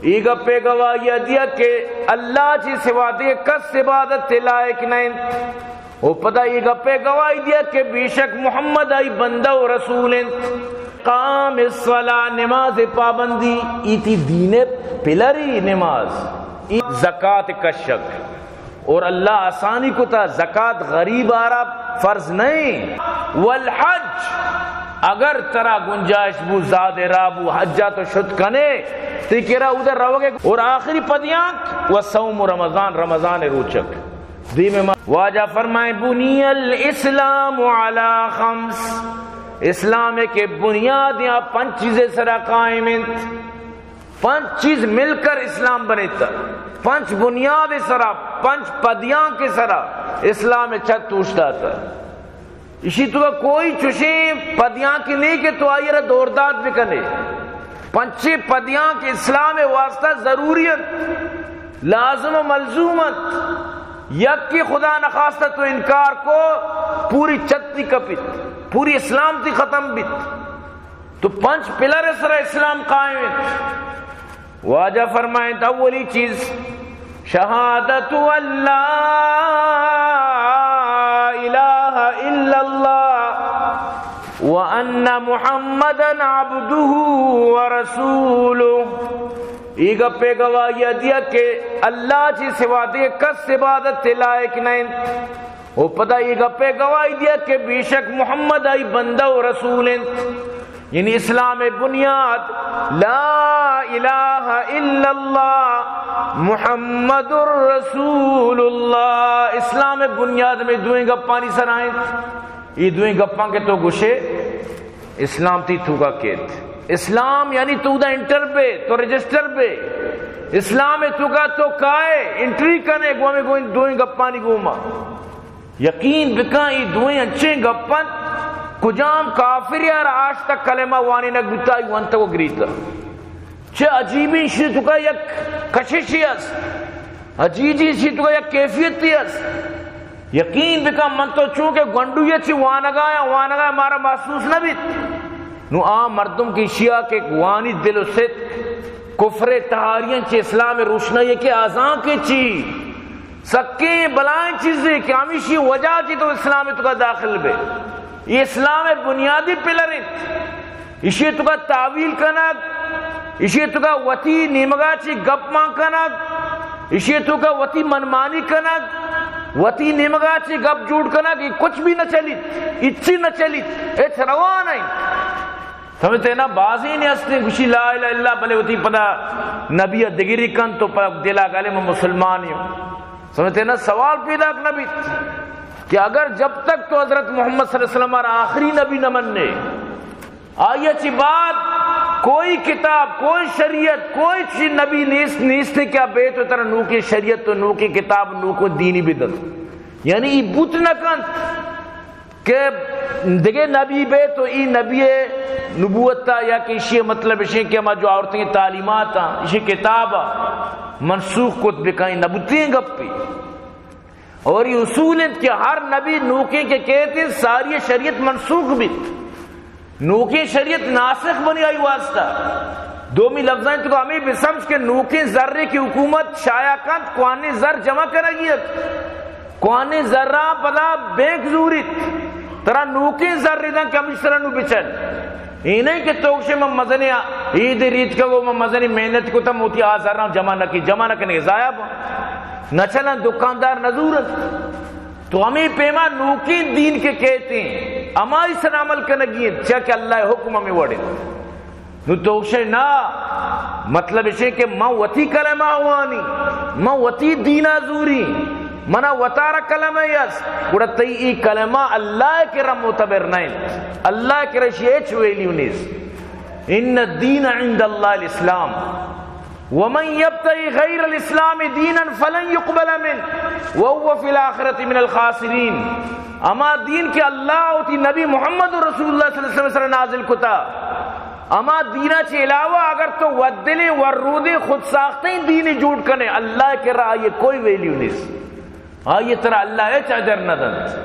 اے گپے گواہی دیا کہ اللہ چی سوا دگہ کس عبادت لائق نہ انت۔ و پدا اے گپے گواہی دیا کہ بے شک محمد آئی بندہ و رسول انت۔ قام الصلاة، نماز پابندی، ایتی دین پلری نماز، ای زکات کشک۔ اور اللہ آسانی کتا، زکات غریب آرا فرض نہیں۔ والحج، اگر ترا گنجائش بو، زاد را بو، حجا تو شت کنے، تی کرا اودے روگے۔ اور آخری پدیانک، و صوم رمضان، رمضان روچک۔ دیم ما واجہ فرمائیں، بنی الاسلام علی خمس، اسلام کے بنیاد یا پنچ چیزیں سرا قائم انت۔ پنچ چیز مل کر اسلام بنیتا۔ پنچ بنیاد سرا، پنچ پدیاں کے سرا اسلام چھت توشتا تا۔ اشی تو کوئی چشیں پدیاں کے نہیں کہ تو آئی را دوردات بکنے۔ پنچے پدیاں کے اسلام واسطہ ضروری انت، لازم و ملزوم انت۔ یک کی خدا نخواستہ تو انکار کو، پوری چھت تی کپیت، پوری اسلام تی ختم بیت۔ تو پنچ پلر سرا اسلام قائم انت۔ واجہ فرمائیں، اولی چیز، شہادت ان لا الہ الا اللہ وان محمدا عبدہ ورسولہ۔ اے گپے گواہی دیا کہ اللہ چی سوا دگہ کس عبادت لائق نہ انت۔ و پدا اے گپے گواہی دیا کہ بے شک محمد آئی بندہ و رسول انت۔ یعنی اسلام بنیاد، لا الہ الا اللہ محمد رسول اللہ۔ اسلام بنیاد میں دوئیں گپانی سرا انت۔ اے دوئیں گپاں کہ تو گشے، اسلام تی توکا کیت۔ اسلام یعنی تو دا انٹر بے، تو رجسٹر بے۔ اسلام توکا تو کائے، انٹری کنے، گو ہمیں گو ان دوئیں گپانی گوما۔ یقین بکن، اے دوئیں انچیں گپ انت، کجام کافر یار آج تک کلمہ وانینگ بوتا، ای وانتا و گریتا۔ چہ عجیبیں، اشی توکا یک کششی است، عجیبیں، اشی توکا یک کیفیتی است۔ یقین بکن، من تو چونکہ گونڈوی چی وانگا یا وانگا مارا محسوس نہ بیت۔ نو آ مردم کہ اشیا کہ وانی دل و ست کفر تہاریاں چہ اسلام روشنائی کہ آزاں کے چی سکیں بلائیں چیزے کہ ہمیشی وجہ چی تو اسلام توکا داخل بے۔ یہ اسلام بنیادی پلر انت۔ اشی توکا تاویل کنگ، اشی توکا وتی نیمگا چی گپ مان کنگ، اشی توکا وتی منمانی کنگ، وتی نیمگا چی گپ جوڑ کنگ، یہ کچھ بھی نہ چلیت، اچی نہ چلیت، اچ روا نہ انت۔ سمجھتے نا، بازی نے ہستے گوشی لا الہ الا اللہ، بلے وتی پدا نبی دگری کن تو پدا دلا گالے میں مسلمان ہوں۔ سمجھتے نا، سوال پیدا نہ بیت کہ اگر جب تک تو حضرت محمد صلی اللہ علیہ وسلم آخری نبی نہ مننے، آئی چی بعد کوئی کتاب، کوئی شریعت، کوئی چی نبی نیست، نیست کہ بے تو ترا نوکی شریعت، تو نوکی کتاب، نوکو دینی بدن۔ یعنی ای بوت نہ کنت کہ دگہ نبی بے تو ای نبی نبوت تا یا کہ اشی مطلب اشی کہ ہما جو عورتیں تعلیمات ہیں، اشی کتاب منسوخ کت بکائیں، نبوتیں گپی۔ اور یہ اصول انت کہ ہر نبی نوکیں کہ کہتے ہیں، ساری شریعت منسوخ بیت۔ نوکیں شریعت ناسخ بنی آئی واسطہ۔ دومی لفظاں تو ہمیں بسمجھ کہ نوکیں زرے کی حکومت شائع کنت، کوانیں زر جمع کنگی ات، کوانیں زراں پدا بینک زوریت، ترا نوکیں زر دن کہ ہمیش سرا نو بچل۔ اے نہیں کہ تو گوشے من مزنیں عید ریت کا گو من مزنیں محنت کو تم ہوتی آ زراں جمع نہ کی، جمع نہ کنے ضائع با۔ نہ چلن دکاندار نہ زورت۔ تو ہمیں پیما نوکیں دین کے کہتے ہیں، ہمائی سر عمل کنگی ہیں، چیا کہ اللہ حکم ہمیں وڑے۔ نو تو گوشے نا، مطلب اشے کہ من وتی کلمہ وانی، من وتی دینا زوری، منا وتارا کلمہ یس، گڑا تئی ای کلمہ اللہ کرا معتبر نہ انت، اللہ کرا اشی ہچ ویلیو نیست۔ ان الدین عند اللہ الاسلام۔ ومن یبتغ غیر الاسلام دینا فلن یقبل منه وهو فی الآخرة من الخاسرین۔ ہما دین کہ اللہ وتی نبی محمد رسول اللہ صلی اللہ علیہ وسلم سر نازل کتا، ہما دینا چہ علاوہ اگر تو ودلیں ورودیں خود ساختیں دینی جوڑ کنے، اللہ کرا آئی کوئی ویلیو نیست۔ آئی ترا اللہ ہچ اجر نہ دنت۔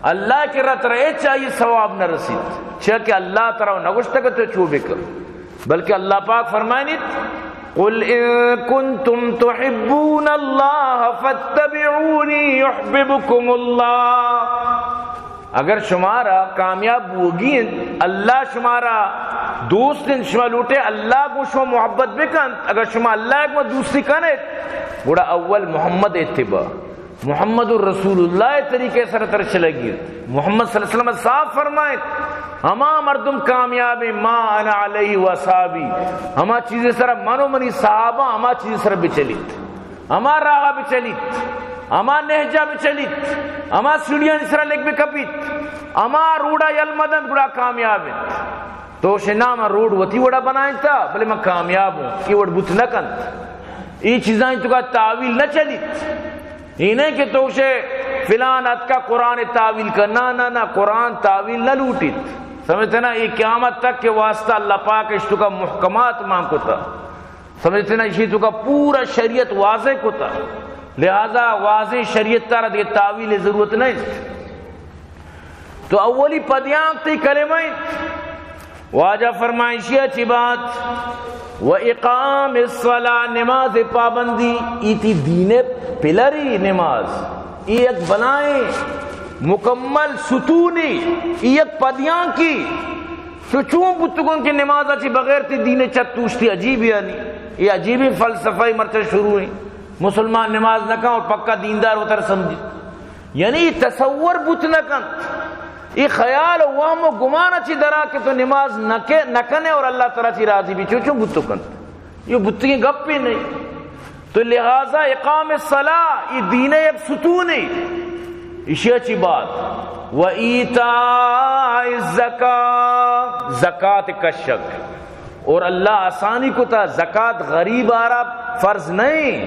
اللہ کرا ترا ہچ آئی ثواب نہ رسیت۔ چیا کہ اللہ ترا نگوشتگ تو چو بکن۔ بلکہ اللہ پاک فرمائنیت، قل إن كنتم تحبون الله فاتبعوني يحببكم الله۔ اگر شمارا کامیاب بوگی انت، اللہ شمارا دوست انت، شما لوٹے اللہ گوں شما محبت بکنت، اگر شما اللہ گوں دوستی کنت، گڑا اول محمد اتباع، محمد الرسول اللہ طریقے سر تر چلگی۔ محمد صلی اللہ علیہ وسلم صاف فرمائیں، ہما مردم کامیاب ہیں، ما انا علیہ و اصحابی، ہما چیزیں سر من و منی صحابہ ہما چیزیں سر بچلیت، ہما راہ بچلیت، ہما نہجہ بچلیت، ہما سیڑھیانی سر لگ بکپیت، ہما روڈا یل مدنت گڑا کامیاب انت۔ تو شے نام روڈ وتی وڑا بنائیں تا، بلے من کامیاب ہوں، یہ وڑ بوت نہ کنت۔ یہ چیزاں تو کا تعویل نہ چلیت۔ یہ نہیں کہ تو شے فلان اتکا قرآن تعویل کر، نہ، نہ، نہ، قرآن تعویل نہ لوٹیت۔ سمجھتے نا؟ یہ قیامت تک کے واسطہ اللہ پاک اشتو کا محکمات مان کتا۔ سمجھتے نا؟ اشی تو کا پورا شریعت واضح کتا۔ لہذا واضح شریعت تارا دیگہ تعویل ضرورت نہیں۔ تو اولی پدیانک تئی کلمہ انت۔ واجہ فرمائشی اچھی بات، و اقام الصلاة، نماز پابندی، ایتی دین پلری نماز، ای یک بلائیں مکمل ستونی، ای یک پدیانکی۔ تو چون بوتگن کہ نماز اچھی بغیر تی دین چت توشتی عجیب یعنی، یہ عجیبیں فلسفہ مرچہ شروع ہیں۔ مسلمان نماز نہ کن اور پکا دیندار وتر سمجھی۔ یعنی اے تصور بوت نہ کنت، اے خیال و وہم و گمان چی درا کہ تو نماز نہ کے، نہ کنے اور اللہ تعالی چی راضی بھی، چو چو بوت کنت؟ یہ بوتگیں گپے نہیں۔ تو لہذا اقام الصلاة، یہ دین یک ستون ہے، اشیا چی بات، و ایتاء الزکاة، زکات کشگ۔ اور اللہ آسانی کتا، زکات غریب آرا فرض نہیں،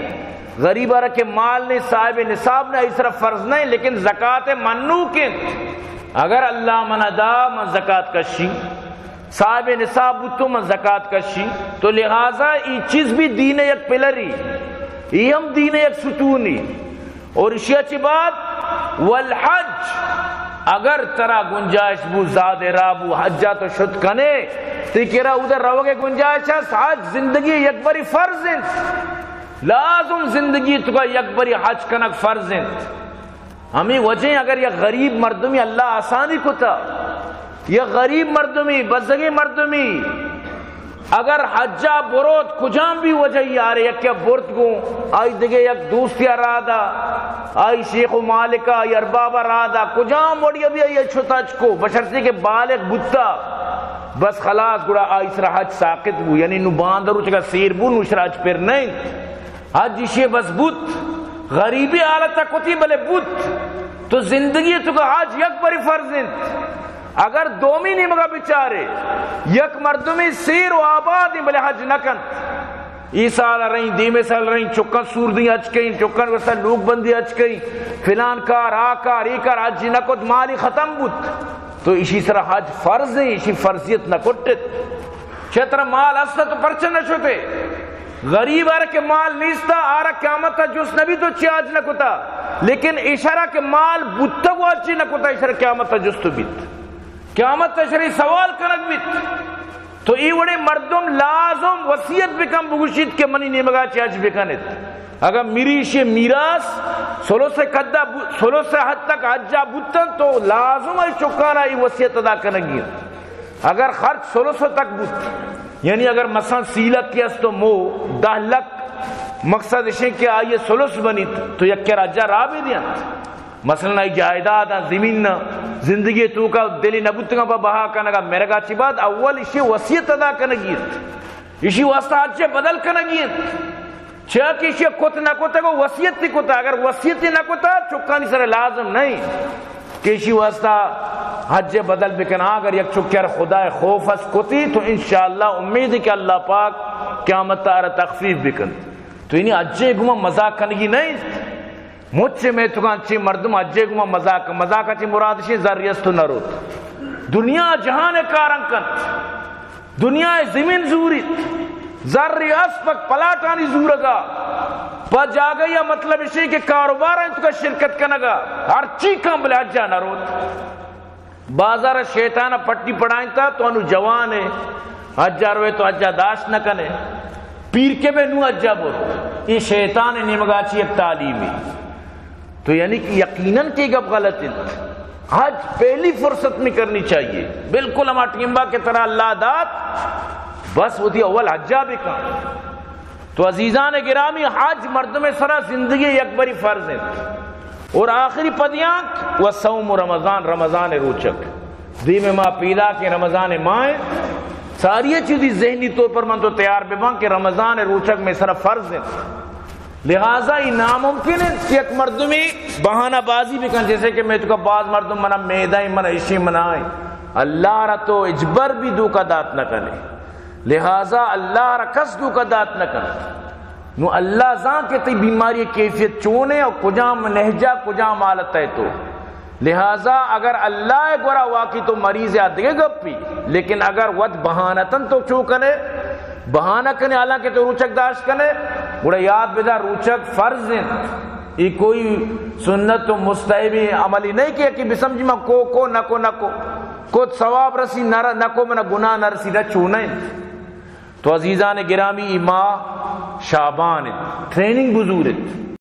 غریب آرا کہ مال نہیں، صاحب نصاب نہیں، اس طرح فرض نہیں، لیکن زکات منوک انت۔ اگر اللہ منا دا، من زکات کشی، صاحب نصاب بوتو، من زکات کشی، تو لہذا یہ چیز بھی دین یک پلری، یہ ہم دین یک ستونی۔ اور اشیا چی بات، والحج، اگر ترا گنجائش بو، زاد را بو، حجا تو شت کنے، تی کرا ادھر روگے گنجائش است، حج زندگی یک بری فرض انت، لازم زندگی تو کا یک بری حج کنگ فرض انت۔ ہمیں وجہ اگر یک غریب مردمی اللہ آسانی کتا، یک غریب مردمی، بزگیں مردمی، اگر حجا بروت کجام بھی وجہ یارے، یکے برت گوں، آئی دگہ یک دوستی رادا، آئی شیخ و مالکا، آئی اربابا رادا، کجام وڑی بھی آئی شت حج کو، بشرطی کہ بالغ بوتا، بس خلاص گڑا آئی سرا حج ساقط بو، یعنی نو باندر روچگا سیر بو، نو سرا حج پر نہیں۔ حج اشی بس بوت، غریبی حالت کتی بلے بوت۔ تو زندگی تو کا حج یک بری فرض انت۔ اگر دومی نیمگا بچارے، یک مردمی سیر و آباد ہیں بلے حج نہ کنت۔ ای سال رہی، دیمے سال رہی، چکن سور دی حج کہیں، چکن وسا لوگ بندی حج کہیں، فلان کار، آ کار، ای کار، حج نہ کت، مالی ختم بوت۔ تو اشی سرا حج فرض ہیں، اشی فرضیت نہ کٹت۔ چہ ترا مال است تو پرچہ نہ شتے؟ غریب آرا کہ مال نیستا، آرا قیامت جست نبی تو چی حج نہ کتا، لیکن اشارہ کہ مال بوتگ و حج نہ کتا، اشارہ قیامت جست بیت، قیامت اشری سوال کنگ بیت۔ تو ای وڑے مردم لازم وصیت بکن، بگوشیت کہ منی نیمگا چی حج بکنت۔ اگر مریشی میراث ثلث قدا بو-، ثلث حد تک حجا بوتن تو لازم ای چکانا ای وصیت ادا کنگی۔ اگر خرچ ثلث تک بوت، یعنی اگر مثلاً سی لکھ کی است تو مو دہ لکھ، مقصد اشیں کہ آئی ثلث بنیت تو یک کر حجا راہ بھی دینت۔ مثلاً آئی جائیداد آ زمین نہ، زندگی توکا دلی نبوتگا پہ بہا کنگا مرگا چی بعد اول اشی وصیت ادا کنگی انت۔ اشی واسطہ حج بدل کنگی انت۔ چیا کہ اشی کت نہ کتگ و وصیت کتا، اگر وصیت نہ کتا چکانی سر لازم نہیں کہ اشی واسطہ حج بدل بکن۔ ہاں، اگر یک چکر خدا خوف اس کتی تو انشاءاللہ امید کہ اللہ پاک قیامت آرا تخفیف بکن۔ تو یعنی حج گما مذاق کنگی نہیں۔ مچ میتگاں چی مردم حج گما مذاق، مذاق چی مراد شی زر است و نروت۔ دنیا جہان کارن کنت۔ دنیا ء زمین زوریت، زر ء اسپک پلاٹانی زورگا، پہ جاگہ یا مطلب اشی کہ کاروبار انت کا شرکت کنگا، ہر چی کم بلے حجا نہ روت۔ بازار شیطان پٹی پڑائنتا تو انو جوان ہے، حجا روے تو حجا داشت نہ کنے۔ پیر کے بے نوں حجا بر، اے شیطان نیمگا چی یک تعلیمی۔ تو یعنی کہ یقیناً کہ گپ غلط انت۔ حج پہلی فرصت میں کرنی چاہیے، بالکل ہما ٹیمبا کہ ترا اللہ دات، بس وتی اول حجا بکن۔ تو عزیزان گرامی، حج مردم سرا زندگی یک بری فرض انت، اور آخری پدیانک و صوم رمضان، رمضان روچک۔ دیم ما پیدا کہ رمضان ماہ انت، ساری چیزی ذہنی طور پر من تو تیار بباں کہ رمضان روچک میں سرا فرض انت۔ لہذا یہ ناممکن ہے کہ یک مردمی بہانہ بازی بکن، جیسے کہ میں تو کا بعض مردم منا میدہ ہیں، منا اشی منا ہیں۔ اللہ را تو اجبر بھی دھوکہ دات نہ کنے، لہذا اللہ را کس دھوکہ دات نہ کنے۔ نو اللہ زان کہ تئی بیماری کیفیت چون ہے اور کجام نہجا، کجام حالت ہے تو۔ لہذا اگر اللہ گورا واقعی تو مریض یا دگہ گپی، لیکن اگر وت بہانتن تو چو کنے، بہانہ کنے، حالانکہ تو روچک داشت کنے، گڑا یاد بدار روچک فرض انت۔ یہ کوئی سنت و مستحبی عملی نہیں کہ، کہ بسمجھی ما کو، کو، نہ کو، نہ کو۔ کو ثواب رسی، نہ ر-، نہ کو منا گناہ نہ رسی، نہ چو نہیں۔ تو عزیزان گرامی، ای ماہ شعبان انت، ٹریننگ بزور انت۔